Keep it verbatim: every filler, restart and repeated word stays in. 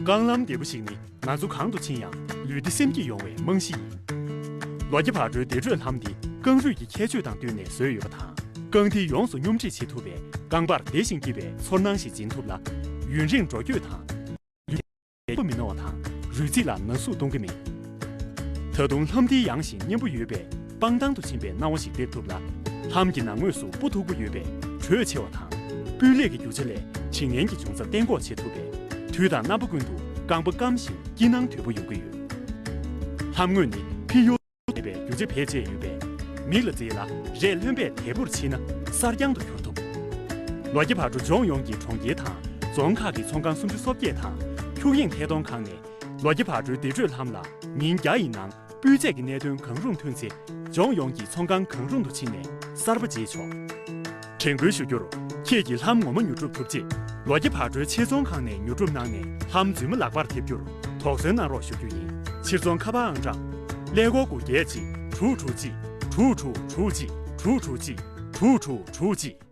རྐང་ལམ་བདེ་པོ་ཞིག་ནི་ང་ཚོ་གང་དུ་ཕྱིན་ཡང་ལུས་བདེ་སེམས་སྐྱིད་ཡོང་བའི་རྨང་གཞི་ཡིན། ལོ་བརྒྱ་བག་གྲོའི་བདེ་དྲོད་ལྷམ་འདི་རྐང་རུས་ཀྱི་ཁྱད་ཆོས་དང་བསྟུན་ནས་བཟོས་ཡོད་པ་དང་། རྐང་མཐིལ་ཡོངས་སུ་སྙོམས་སྒྲིག་བྱེད་ཐུབ་པས་རྐང་པར་བདེ་ཞིང་སྐྱིད་པའི་ཚོར་སྣང་ཞིག་སྦྱིན་ཐུབ་ལ། ཡུན་རིང་འགྲོ་སྐྱོད་དང་། ལུས་པོ་མི་རྣོ་བ་དང་རུས་ཚིགས་ལ་ན་ཟུག་གཏོང་གི་མེད། ད་དུང་ལྷམ་མཐིལ་ཡང་ཞིང་མཉེན་པོ་ཡོད་པས་སྤང་ཐང་དུ་ཕྱིན་པའི་སྣང་བ་ཞིག་སྟེར་ཐུབ་ལ། ལྷམ་གྱི་ནང་ངོས་སུ་སྤུ་མཐུག་པོ་ཡོད་པས་དྲོད་ཆེ་བ་དང་། སྤུས་ལེགས་ཀྱི་རྒྱུ་ཆ་ལས་བྱིང་ངན་གྱི་འབྱུང་རྩ་གཏན་འགོག་བྱེད་ཐུབ་པས་དུས་དང་རྣམ་པ་ཀུན་ཏུ་རྐང་པ་སྐམ་ཞིང་སྐྱིད་སྣང་དོད་པོ་ཡོང་གི་ཡོད། ལྷམ་ངོས་ནི་ཕི་ཡོ་ཟེར་བའི་རྒྱུ་ཆ་བེད་སྤྱད་ཡོད་པས་མིག་ལ་མཛེས་ལ་རས་ལྷོན་པས་དལ་བུར་ཕྱིས་ན་གསར་རྐྱང་དུ་གྱུར་ཐུབ། ལོ་བརྒྱ་བག་གྲོ་ལྗོངས་ཡོངས་ཀྱི་གྲོང་ཁྱེར་དང་རྫོང་ཁག་གི་ཚོང་ཁང་སུམ་ཅུ་སོ་བརྒྱད་དང་ཁྱུག་དབྱིངས་ཐད་གཏོང་ཁང་ནས་ལོ་བརྒྱ་བག་གྲོའི་བདེ་དྲོད་ལྷམ་ལ་ཉིན་བརྒྱ་ཡི་ནང་སྤུས་ཚད་ཀྱི་གནད་དོན་གང་རུང་ཐོན་ཚེ་ལྗོངས་ཡོངས་ཀྱི་ཚོང་ཁང་གང་རུང་དུ་ཕྱིན་ནས་གསར་པ་བརྗེས་ཆོག། དྲན་སྐུལ་ཞུ་རྒྱུར། ཁྱེད་ཀྱིས་ལྷམ་ངོ་མ་ཉོ་སྒྲུབ་ཐུབ་ཆེད། ལོ་བརྒྱ་བག་གྲོའི་ཆེད་ཚོང་ཁང་ནས་ཉོ་སྒྲུབ་གནང་ནས་ལྷམ་རྫུན་མ་ལག་པར་ཐེབས་རྒྱུར་དོགས་ཟོན་གནང་རོགས་ཞུ་རྒྱུ་ཡིན། ཕྱིར་ཚོང་ཁ་པར་ཨང་གྲངས། ཀླད་ཀོར་དགུ་བརྒྱད་གཅིག་དྲུག་དྲུག་གཅིག་དྲུག་དྲུག་དྲུག་གཅིག་དྲུག་དྲུག་དྲུག་གཅིག